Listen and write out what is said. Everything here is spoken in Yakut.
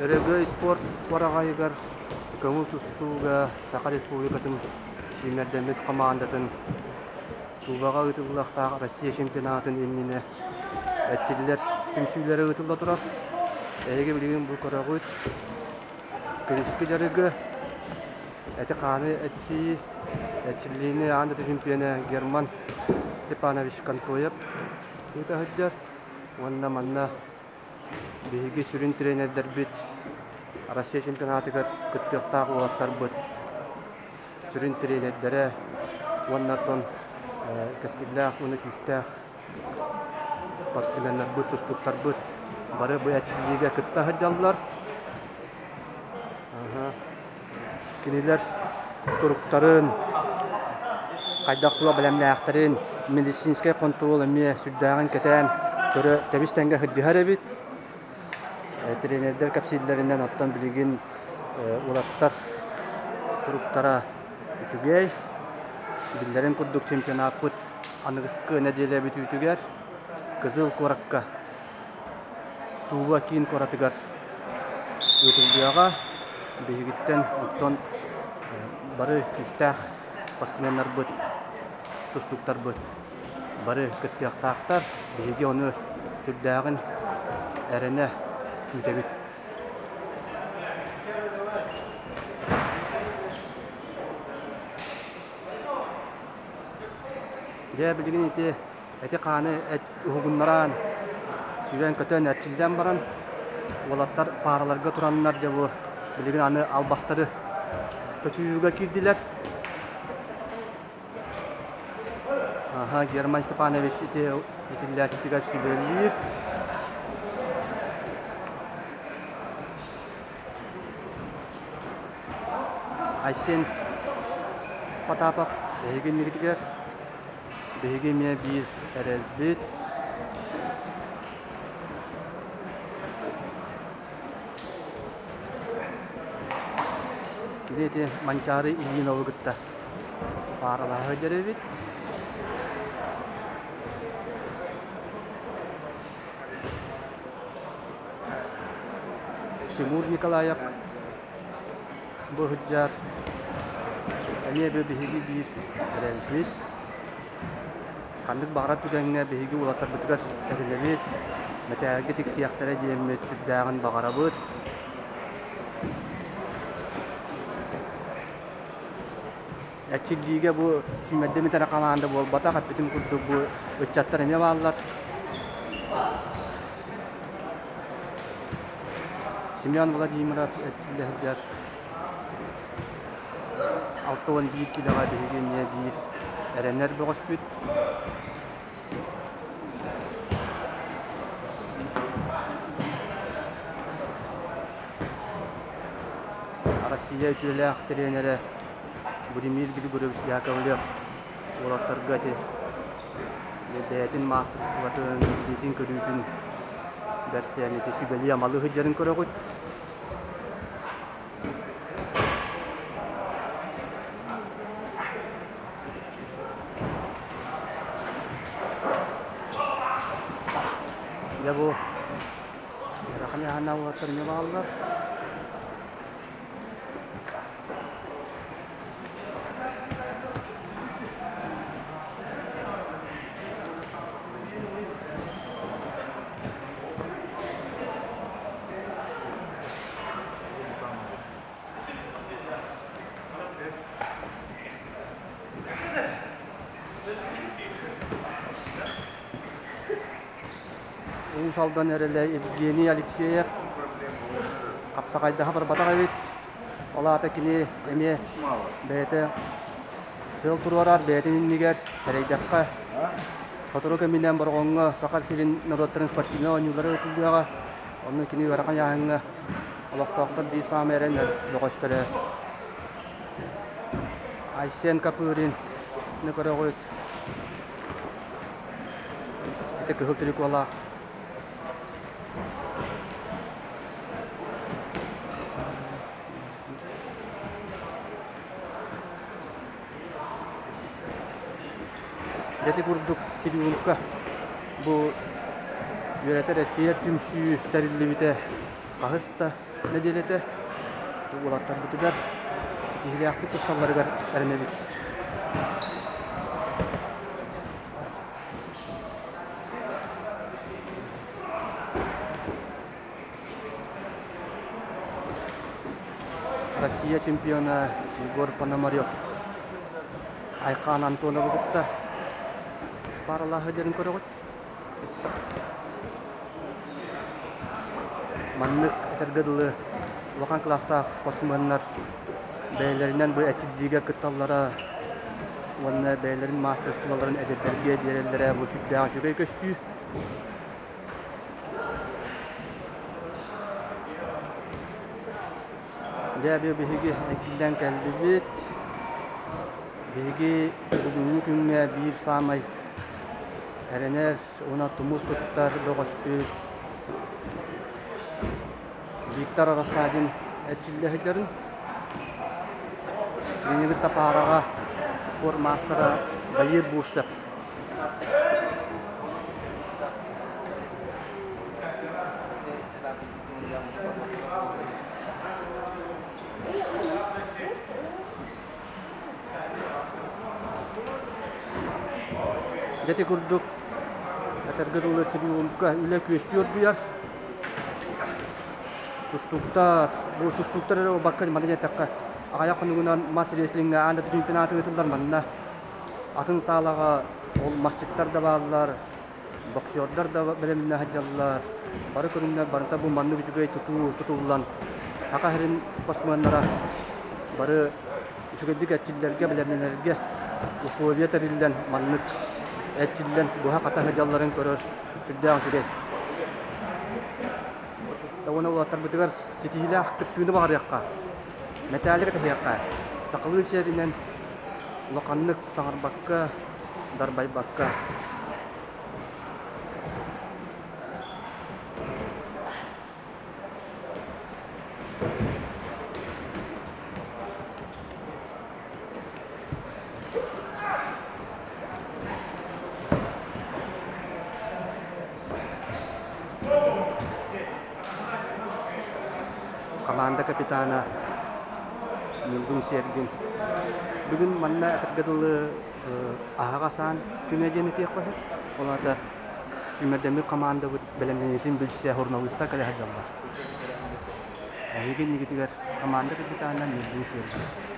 Өрөгөй спорт уораҕайыгар көҥүл тустууга Саха Республикатын сүүмэрдэммит хамаандатын Туваҕа ыытыллыахтаах Россия чемпионатын иннинэ эрчиллэр түмсүүлэрэ ыытылла турар. Эһиги билигин бу көрөҕүт күнүскү дьарыгы, эти-хааны эрчийии, эрчиллиини аан дойду чемпиона Герман Степанович Контоев ыыта сылдьар уонна манна Биһиги сүрүн тренердэрбит Россия чемпионатыгар кыттыахтаах уолаттарбыт сүрүн тренердэрэ уонна оттон кэскиллээх уонна күүстээх спортсменнарбыт, тустууктарбыт бары бу эрчиллиигэ кытта сылдьаллар. Кинилэр туруктарын, хайдах туох бэлэмнээхтэрин, медицинскэй хонтуруол эмиэ сүрдээҕин кэтээн көрө тэбис-тэҥҥэ сылдьыһар эбит. Тренердэр кэпсииллэринэн оттон билигин уолаттар туруктара үчүгэй. Биллэрин курдук чемпионаппыт аныгыскы нэдиэлэ бүтүүтүгэр Кызыл куоракка Тула киин куоратыгар ыытыллыаҕа. Биһигиттэн оттон бары күүстээх спортсменнарбыт, тустууктарбыт бары кыттыахтаахтар. Биһиги ону сүрдээҕин эрэнэ күүтэбит. Дьэ билигин ити эти-хааны уһугуннаран, сүүрэн-көтөн, эрчиллэн баран, уолаттар паараларга тураннар дьэ бу билигин аны албастары чочуйууга киирдилэр. Аха, Герман Степанович ити итиллээччитигэр сүбэлиир. Айсен Потапов эһиги иннигитигэр Биһиги эмиэ биир эрэлбит. Кини ити Манчаары Ильиновы кытта пааралаһа сылдьар эбит. Тимур Николаев Бу сылдьар эмиэ биһиги биир эрэлбит. Ханнык баҕарар түгэҥҥэ биһиги уолаттарбытыгар эрэнэбит, мэтээлгэ тиксиэхтэрэ диэммит сүрдээҕин баҕарабыт. Эрчиллиигэ бу сүүмэрдэммит эрэ хамаанда буолбатах, эппитим курдук бу ыччаттар эмиэ бааллар. Семен Владимиров эрчиллэ сылдьар 61 килоҕа биһиги эмиэ биир эрэнэр бөҕөспүт. Россия үтүөлээх тренерэ Будимир Григорьевич Яковлев уолаттарга ити бэйэтин маастарыстыбатын, билиитин-көрүүтүн бэрсэн ити сүбэлии-амалыы сылдьарын көрөҕүт. Дьэ бу ыарахан ыйааһыннаах уолаттар эмиэ бааллар. Уус Алдан эрэлэ Евгений Алексеев хапсаҕайдаһа барбатах эбит. Ол аата кини эмиэ бэйэтэ сыал туруорар, бэйэтин иннигэр сэрэйдэххэ, сотору кэминэн Бороҕоҥҥо Саха сирин норуоттарын спортивнай оонньуулара ыытыллыаҕа. Онно кини ыарахан ыйааһыҥҥа олохтоохтор биир саамай эрэнэр бөҕөстөрө Айсен Копырин көрөҕүт. Ити кыһыл триколаах. Ити курдук трибунка бу үөрэтэр эрчийэр түмсүү тэриллибитэ хаһыс да. нэдиэлэтэ уолаттарбытыгар ситиһиилээхтик тусталларыгар эрэнэбит. Россия чемпиона Егор Пономарев Айхаан Антоновы кытта пааралаһа дьэрин көрөҕүт. Маннык этэргэ дылы улахан кылаастаах спортсменнар бэйэлэринэн бу эрчиллиигэ кытталлара уонна бэйэлэрин маастарыстыбаларын эдэрдэргэ биэрэллэрэ бу сүрдээх үчүгэй көстүү. Дьэ, биһиги эргиллэн кэллибит. Биһиги бүгүҥҥү күҥҥэ биир саамай эрэнэр уонна тумус туттар бөҕөспүт Виктор Рассадин эрчиллэ сылдьарын. Кинини кытта паараҕа спорт маастара Баир Бурцев. Дьэ ити курдук этэргэ дылы триумфка үлэ күөстүү оргуйар. Тустууктар, бу тустууктар эрэ буолбакка манна диэтэххэ аҕыйах хонугунан мас рестлиҥҥэ аан дойду чемпионата ыытыллар манна. Атын саалаҕа ол масчыттар да бааллар, боксердар да бэлэмнэ сылдьаллар. Бары көрүҥнэр барыта бу маннык үчүгэй тутуу тутуллан Саха сирин спортсменнара бары үчүгэйдик эрчиллэргэ, бэлэмнэнэргэ условия тэриллэн маннык эрчиллэн буһа-хата сылдьалларын көрөр сүрдээх үчүгэй. Уонна уолаттарбытыгар ситиһиилээх кыттыыны баҕарыахха, мэтээли кэтэһиэххэ, сахалыы сиэринэн улаханнык саҥарбакка, дарбайбакка. Команда капитана Ньургун Сергин. Бүгүн манна этэргэ дылы аһаҕас аан күнэ диэн этиэххэ сөп. Ол аата сүүмэрдэммит хамаандабыт бэлэмнэниитин билсэ суруналыыстар кэлэ сылдьаллар. Эһиги иннигитигэр команда капитана Ньургун Сергин.